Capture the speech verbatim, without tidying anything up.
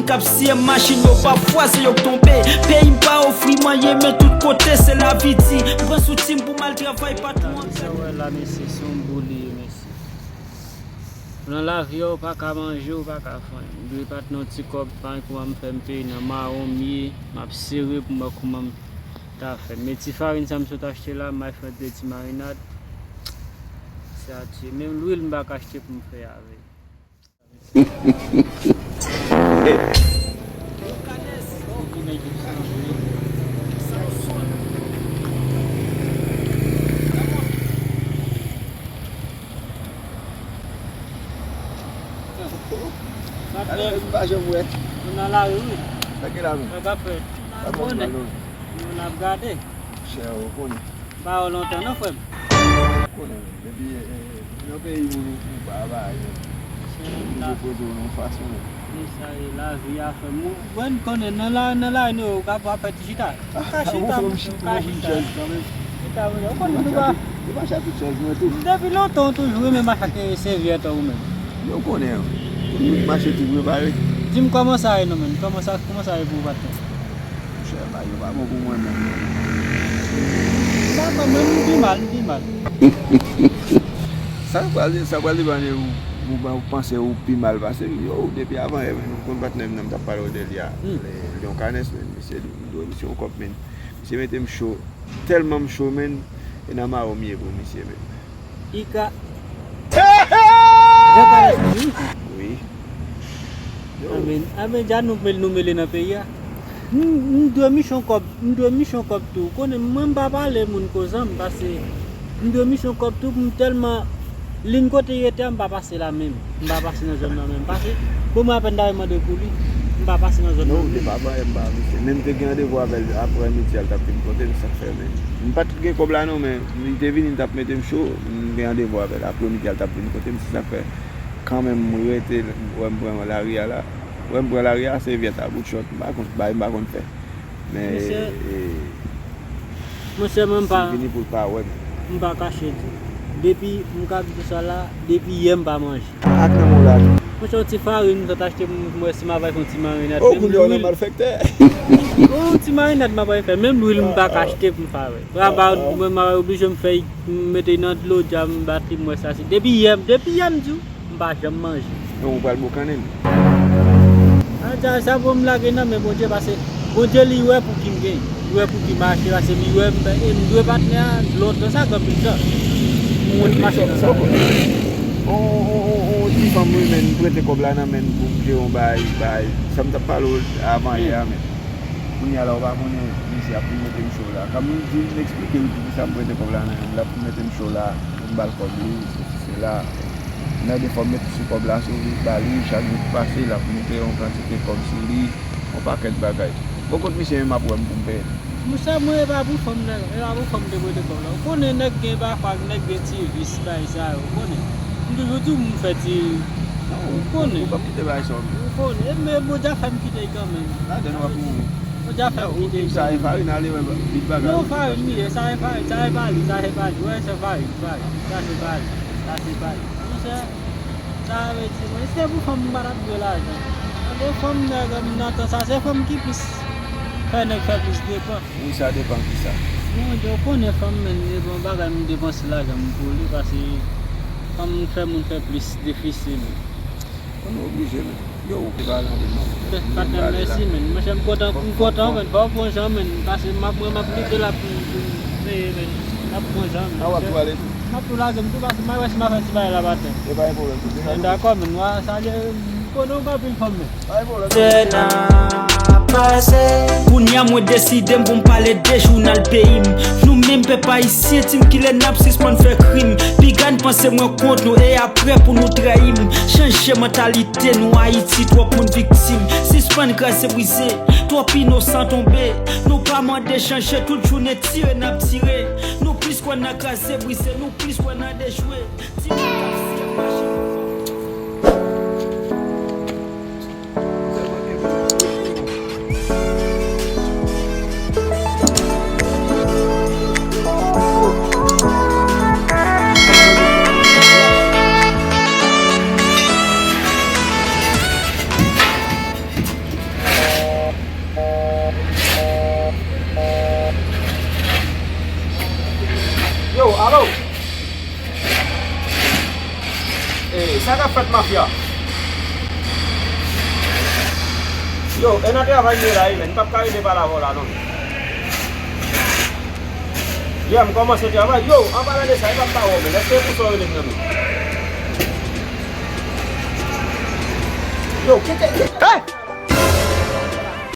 k ap siye machin yo, pafwa se yo k tonbe. Peyi m pa ofri m anyen, men tout kote se lavi di. M pran sou ti m pou m al travay, patwon an. Sa w wè la, mesye, se yon boul li ye, mesye. Nan lavi a, ou pa ka manje, ou pa ka fè anyen. M dwe pa t nan ti kòb, pa gen kouman m fè m peye nan mawon m ye, m ap sere pou m wè kouman m ta fè. Men ti farin sa m sot achte la, m al fè de ti marinad. Se a tiye. Menm lwil m pa ka achte pou m fè avè l. Gade, m pa janm wè. Nou nan lari, wi. Sa ki la menm? Sa k ap fèt? Sa bon, konnen. Nou n ap gade. Chè, ou konnen. Pa yo lontan non, frè m. Ou konnen, depi, eh, eh, nan peyi moun ou, ou pa, pa, eh, ou oblije poze w nan fason. Men sa ye, lavi a, frè m. Ou konn konnen nan la, nan lari nou, ou ka, w ap fè ti chita. Ou ka chita, ou ka chita. Chita, ou konnen nou pa. Ou pa chita tout chèz mwen tou. Depi lontan ou toujou renmen mache ak sevyèt ou menm. Yo konnen, wi. Ou mache tou prepare. Di m kòman sa ye non, menm? Kòman sa, kòman sa ye pou ou, patwon? Monchè, bagay yo pa bon pou mwen menm. Sa pa mwen, m pi mal, m pi mal. Sa pral, sa pral depann de ou, ou, ou panse ou pi mal pase m. Yo, depi avan yè, menm, ou konn patnè m nan, m t ap pale w de li a. Hmm. Lyon Canes, menm, misye, m dwe misye yon kòb, menm. Misye mete m cho, tèlman m cho, menm, e nan mawon m ye pou misye, menm. Ika. Jean Carlos Louis. Wi. Yo. Anben, anben, dja nou mele, nou mele nan peyi a. M, m dwe Michon kòb, m dwe Michon kòb tou. Ou konnen, mwen m pa pale moun koz an, m pase, m dwe Michon kòb tou, pou m tèlman, liy kote l rete a, m pa pase la menm. M pa pase nan zòn nan menm. Pase, bon, mwen apèn ta mande pou li, m pa pase nan zòn nan menm. Non, ou te pa pale, m pa misye. Men m te gen randevou avè l aprè midi a, l t ap vin kote m, sa k fè, men. M pa t gen kòb la non, men li te vini, li t ap mete m cho, m gen randevou avè l. Aprè midi a, l t ap vin kote m, se sa k fè kanmenm m rete, wè m pran lari a la. Wè m pran lari a, sevyèt a bout chòt, m pa konn, bagay m pa konn fè. Men, Mesye, e, monchè, mwen m pa, si l vini pou l pa wè m, m pa kache di w. Depi, m ka di w sa la, depi yè m pa manje. Ak nan men w la tou. Monchè, yon ti farin, m sot achte pou m wè si m ap fè yon ti marinad. Oh, kounye a w nan malfèktè. Yon ti marinad m ap fè. Menm lwil m pa ka achte pou m fè avè l. Mwen, m ap oblije m fè, m mete nan dlo, dja m batri m wè sa. Depi yè, depi yè m di w, m pa janm manje. Donk, ou pral boukannen l. A, sa, sa pou m lage nan men Bondye, paske Bondye li wè pou ki m gen, li wè pou ki m achte, paske li wè m, e m dwe patnè a lontan sa, gen anpil tan. M wont mache nan sa. On, on, on, on ti fanm wi, men m prete kòb la nan men l pou m jere yon bagay, bagay. Sa m t ap pale w avan yè a, men. Kounye a la, ou pa konnen, mesye ap vin mete m cho la. Kan m di, m eksplike l poukisa m prete kòb la nan men l, l ap vin mete m cho la, pou m ba l kòb li, sesi, sela. M mande fò m met sou kòb la, sou li, ba li, chak jou k pase, l ap mete yon kantite kòb sou li, yon pakèt bagay. Bon, kot misye menm ap wè m pou m peye l? Monchè, mwen e pa pou fanm nan, e pa pou fanm te prete kòb la. Ou konnen nèg gen pafwa, nèg gen ti vis, bagay sa yo, ou konnen. M toujou di w m fè ti, ou konnen. Ou p ap kite bagay sa w. Ou konnen, e men Bondye a fè m kite l kanmenm. Ladan w ap mouri. Bondye a fè m kite l kanmenm. Sa e farin, ale wè bit bagay. Non, farin li ye, sa e farin, sa e pa li, sa e pa li. Wè, se farin, farin. Sa se pa li, sa se pa li. Monchè, sa vle di, mwen, se pou fanm m pa t ap dwe lajan. Gade fanm nèg nan tan sa, se fanm ki plis fè nèg fè plis depan. Wi, sa depann kisa. Bon, yo konnen fanm, men, e bon bagay m depanse lajan m pou li, paske fanm fè moun fè plis defisil. Ou oblije, men. Yo, ou ki pale anpil, non. Patnè, mèsi, men. Monchè, m kontan, m kontan, men. Fò w pran jan, men. Paske m ap, mwen, m ap lite la pou, pou m peye, men. M ap pran jan, men. A, w ap tou ale tou? M ap tou lage m tou, paske m a wè si m a fè ti bagay la maten. E pa gen pwoblèm, tou. Dakò, men. Wa, sa gen, m konnen w gen anpil fanm, men. Kounye a mwen deside m pou m pale de jounal peyi m. Nou menm pèp ayisyen, di m kilè n ap sispann fè krim. Piga n panse mwen kont nou e aprè pou nou trayi m. Chanje mantalite nou, Ayiti twòp moun viktim. Sispann kraze brize, twòp inosan tonbe. Nou pa mande chanje, tout jounen tire n ap tire. Nou plis kwè nan kraze brize, nou plis kwè nan dechwe. Di m k ap siyèl mache. Sa k ap fèt, mafya? Yo, e nan travay nou ye la wi, men. Nou p ap ka rete pale avè w la non. Yè m kòmanse travay. Yo, an palan de sa, e p ap ka wè w, men. Èske e pou sa w rele m nan men? Yo, kite, kite.